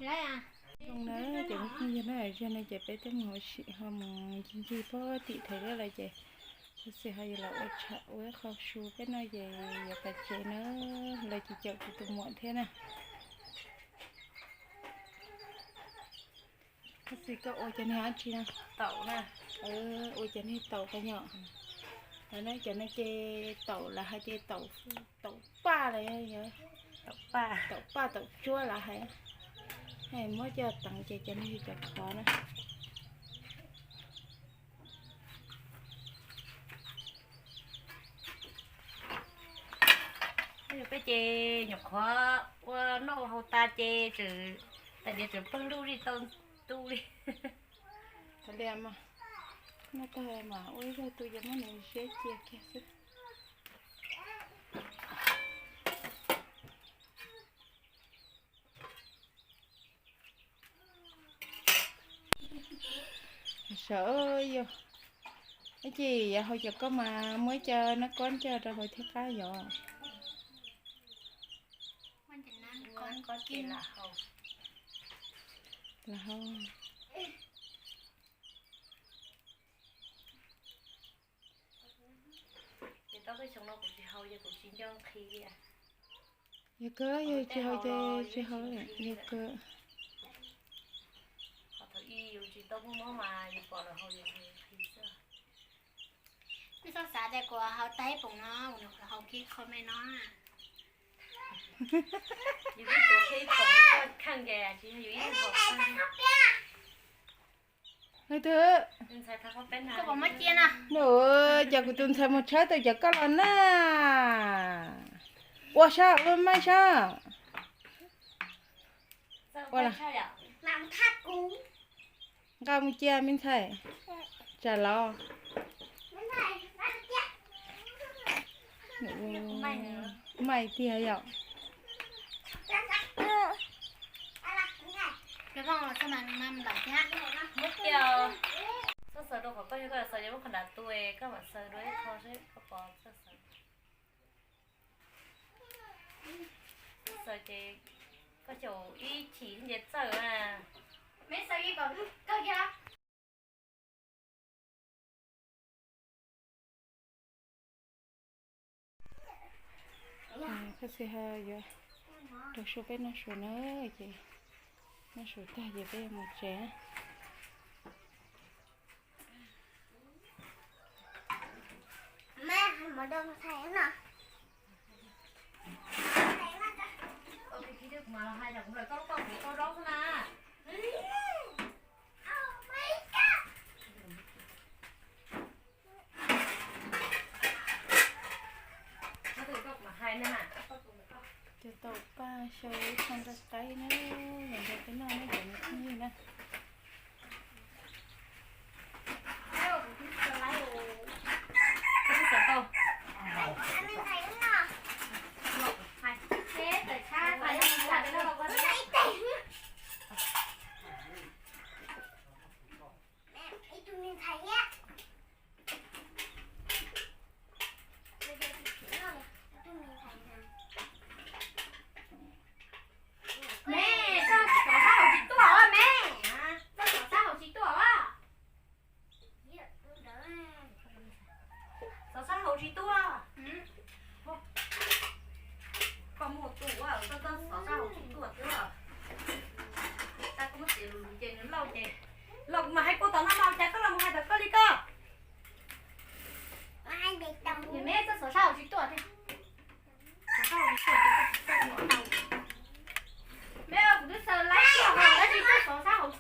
Zoo na, cov phooj ywg na, zaum no ces peb twb mus ua si ho mus ncig ncig puag tim thaiv liab lawm ces tab sis ho yuav los ua tsham ua ib qho su peb noj ces yuav pais tsev na, los ces caum kuv tus muam thiab na. Tab sis koj ua cov niag dab tsi no? Taum na. Ua cov niag taum qab nyom. Lawv no cov no ces taum lawv hais tias taum, taum paj los yog taum paj taum tsuab lawv hais. Muab coj teev ces cov no yog cov qhov na. Peb ces nyuam qhuav ua noj ua haus tas ces tseem, tais diav tseem pawg lug li tau tu li. Kav liam mas, noj tag mas ua ib zaug tu ces muab nws ziab cia kiag xwb. Sawv yog, ib chim yuav haus cov koj mas muab ib co nab kob coj rau hauv thiab qab yom. Lam haus. Ces tau peb xyoo no kuv tsis haus ces kuv tsis nco nqhis li. Yog kawg, yog tsis haus ces tsis haus, yog kawg. Qhov thaum ub yus tsis tau muaj mob mas yus pom lawv haus yus nqhis xwb. Twb txhob xav tias kuv haus tag ib poom no, kuv haus kiag qho me no. Yus twb tuav kiag ib poom koj kheej ces tsis yog yus ib leeg haus tag. Leej twg? Nws, cas kuv tus ntxhais mus tshawb tau cov koj los na. Ua sab, ua maij sab. Ua, nqa mus cia me ntxhais. Tsam los. Maij tiag yom. Txhob xaws rau qhov koj, yog koj xaws ces muab qhov nram tu, koj mam xaws dua ib qho seb koj pom txawj xaws. Xaws ces koj xyaum ib chim nce txawj na. Koj xi ha yuav rau su peb noj su na, ces noj su tag ces peb yuav mus tsev. Cov taum paj xyaw ib qho nqaij qaib na, los nrog peb noj na cov me phooj ywg na. Me, koj xov sab hauv tsis tuaj os me. Koj xov sab hauv tsis tuaj os. Xov sab hauv tsis tuaj. Koj muaj tus ua koj xov sab hauv tsis tuaj xwb. Tag koj muab txiav lus ces nws lauj ces, los kuv mam hais puag tom no mas cas koj los mus hais tom koj li koj. Me, koj xov sab hauv tsis tuaj thiab. Me, kuv twb xaws laib tiag os, tab sis koj xov sab hauv,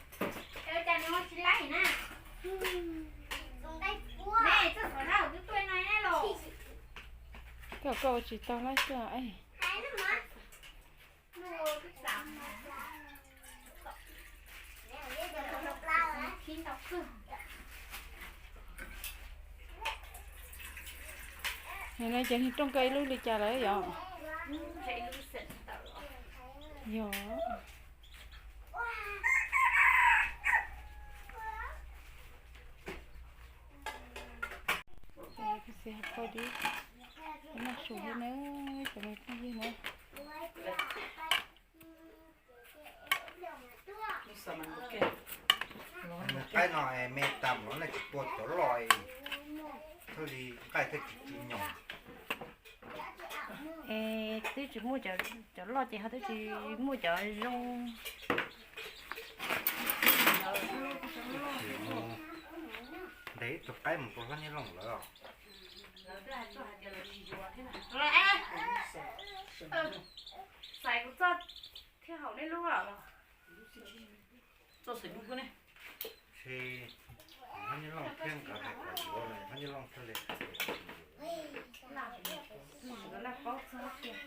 cas nws ho tsis laib na. Me, koj xov sab hauv twb tuaj na los. Koj, koj ua tsis tau laib xwb. Nim no ces niag rooj koj ib lub li cas lawm yom? Yog. Noj su thiab na, cov me phooj ywg na. Ua cov loj thiaj li nqaij thiaj tsis tsw nyoos. Es twb tsis muaj cov loj ces ho twb tsis muaj cov zoo. Ntes ib tug qaib mus rau Hlob Nyiaj Looj lawm. Xaiv kuv txoj thiab haum nej lub los? Txoj xaiv dub ne. Ces Hlob Nyiaj Looj thiab nkawd hais kom yuav los Hlob Nyiaj Looj thiaj li hais tias tsis yuav. Paub txog tias,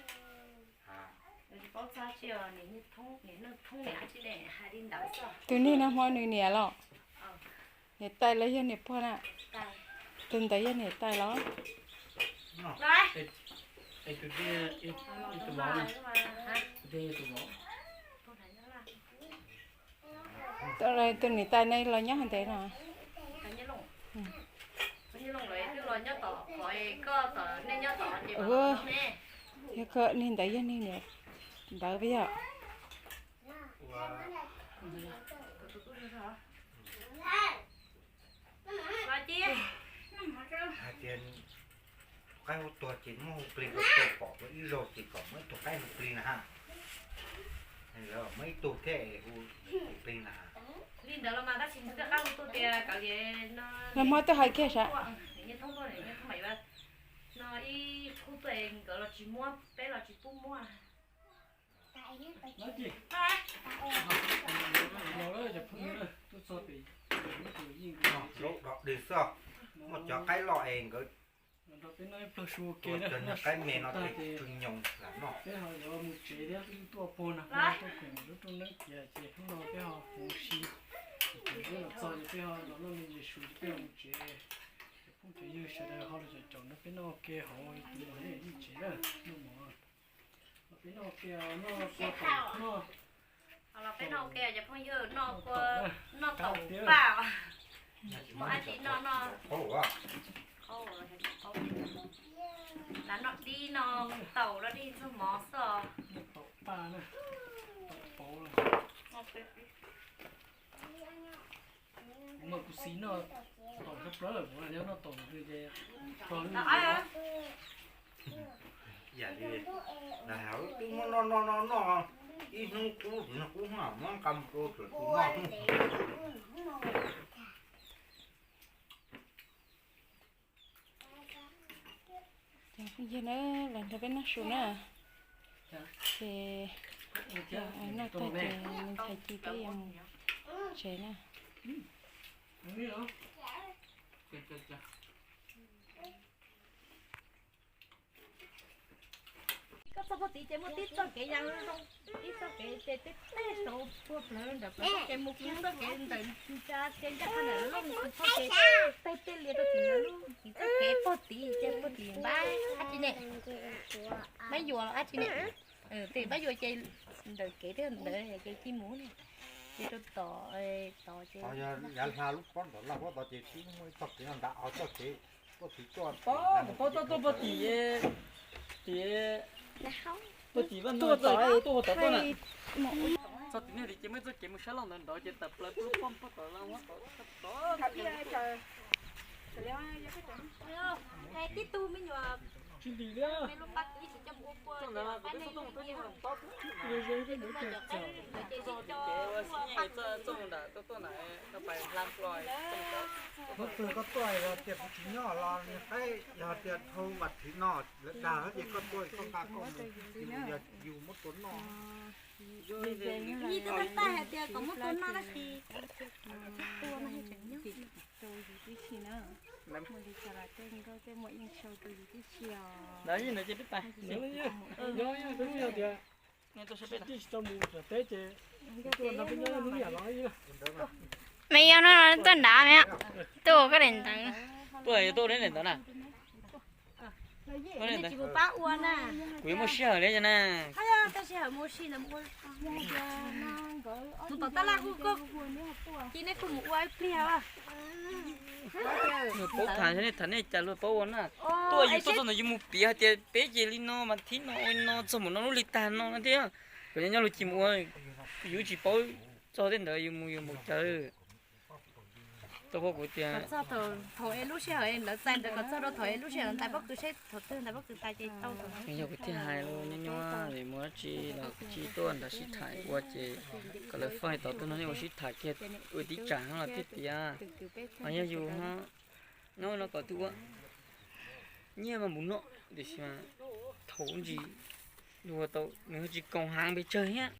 paub txog tias niam Neej Thoob niam hais li ntawd xwb. Tus niag no hmo nws niam los? Niam tais los yog niam pog na? Tus ntawd yog niam tais los? Tus niam tais ne los nyob hauv ntev no? Yog koj niag ntawd yog niag niam ntawd puas yog? Hais tias qaib hu tuag ces muab hu plig rau tau pom rau ib zaug ces kom muab ib tug qaib hu plig na ha. Muab ib tug thiab es hu plig na. Li ntawd los mas tab sis nws twb qab hu tuag tias kav liam no. Nag hmo twb hais kiag sav. Niam Thoob tuaj, niam Thoob mas yuav no ib khub tuaj nkawd los tsis muab, peb los tsis pub muab. Zaub dog dig xwb, muaj cov qaib loj es nkawd tuaj cov niag qaib me no ces tsw nyoos lam noj. Peb ho yuav mus tsev thiab, tuaj pog nag hmo tuaj khoom lub rooj neeb tiav ces hnub no peb ho mus si. Ces peb los txog ces peb ho los noj me ntsis su ces peb ho mus tsev. Cov phooj cov ywg sawv daws ho los caum caum nrog peb noj ke hauv tus mos yeej tsev na, noj mov. Los peb noj ke, noj kua tau noj. Los peb noj ke cov phooj ywg, noj kua, noj taum paj. Muaj dab tsi noj noj. Lam noj dib noj taum los dib txog mov xwb. Noj taum paj na, taum pauv los. Kuv mas kuv xis noj taum tshaj plaws, kuv noj taum nws ces rog lub. Yam li lawv hais twb muab noj noj noj noj ib hnub qub hnub qub muab nqa mus rau txawm tus noj hnub. Cov phooj ywg na, los nrog peb noj su na. Ces noj tag ces me ntxhais Ci peb yuav mus tsev na. Koj txog puag tid ces muaj tib txoj kev ya zoo, tib txoj kev ces tej teb saud puag plawv ntawm plawv txoj kev mus kiag txoj kev ntawm ntsa ces ncaj qha ntawm lub txoj kev tej tej lias rau tim ntawd lub txoj kev puag tid ces puag tim npab dab tsi ne. Npab yuas los dab tsi ne. Tej npab yuas ces ntawm kev thiab ntawd ces Ci mus ne. Ces rau tom tod ces yav hla lub pob ntawm laj pob tod ces twb muaj ib txoj kev no nrad, ob txoj kev puag tim tuaj, pob txoj tuaj puag tim, tim puag tim vaj no tuaj tom tuaj tom tuaj na. Txog tim nej tim ces muaj ib txoj kev mus sab laj ntawd nrad ces tawm plaws lub pob pob tom laj pob tod. Tib tug me nyuam tsis ntim li. Koj tuaj yog tias kuv tsis nyob los nws qaib, yog tias dhau vam thiv no lawv dag ces koj tuaj koj nqa koj mus, yus yog yus muab tua noj. Yus twb tau taij hais tias kom muab tua noj tab sis tua no tseem nyob rau yus tib si na. Muaj li cas los tej nkauj tej muam yeej sau rau yus tib si os. Ntawd ces peb pais. Me yog no tuaj nrad me, tuaj koj daim ntawd. Tuaj yuav tuaj daim ntawd na. Kuv yuav muaj sij hawm li na. Mus tom tab laj kuj, kuj, cia nej kuj mus ua ib pliag. Paub tham, nej tham nej cas luag paub ua na. Tuaj yus tuaj txog ntawd yus mus piav hais tias peb ces li no mas thib no ua no txog mus no lub li tag no thiab. Kom nyob nyob luag cia mus ua, yus tsis paub txog tej ntawd yus mus yus mus cawv. Tau kuv tias txog thaum es lub sij hawm lawv txais ntawd kom txog rau thaum es lub sij hawm ntais pob kws seb thaum twg ntais pob kws tas ces tau. Yog kuv thiaj hais los nyob nyob es mus dab tsi los tsis tuaj nrad sib tham ua ces kom lawv faj tau tuaj no nej ua sib tham kiag ua tib tsam no los thiaj tiav. Mas yog yus ho nyob no kom twb ua nyiaj mas mus noj tiam sis mas thaum ntsis yus ua tau nws ho tsis koom heev pes tsawg thiab.